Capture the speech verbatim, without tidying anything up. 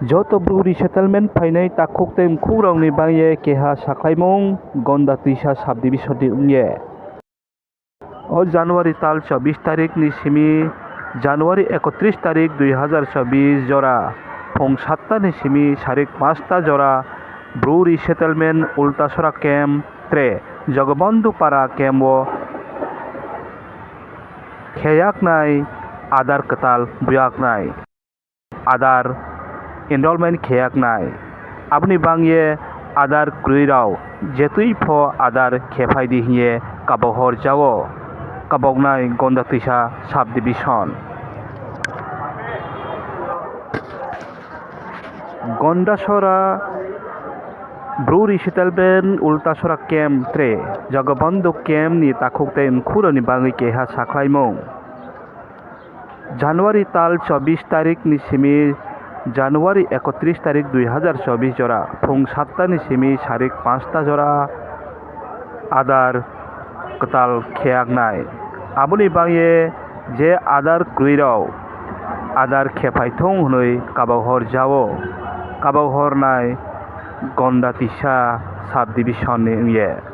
Joto Bru resettlement phainai takhuk tei mkhukrokni bangye keha sakhlaimung Gonda Twisa subdivision ni wngye. O January tal chobbish tarik ni simi January ekotris tarik dui hazar chobbish jora phung satta ni simi sarik panchta jora Bru resettlement Ultasora camp tre Jogobondhu para camp o kheyaknai adar kwtal buyaknai. Adar enrollment kheyaknai. Aboni bangye adar kwrwi rao jetwi pho adar khephai di hiye kabok hor jao. Kaboknai Gonda Twisa subdivision. Gondasora Bru resettlement Ultasora camp tre Jogobondhu camp ni takhuk tei mkhukrokni bangwi keha sakhlaimung. January tal chobbish tarik ni simi January ekotris tarik dui hazar chobbish jora phung satta ni simi sarik panchta jora adar kwtal kheyaknai. Aboni bangye je adar kwrwi rao adar khephai thung hwnwi kabok hor jao. Kabok hornai Gonda Twisa subdivision ni wngye.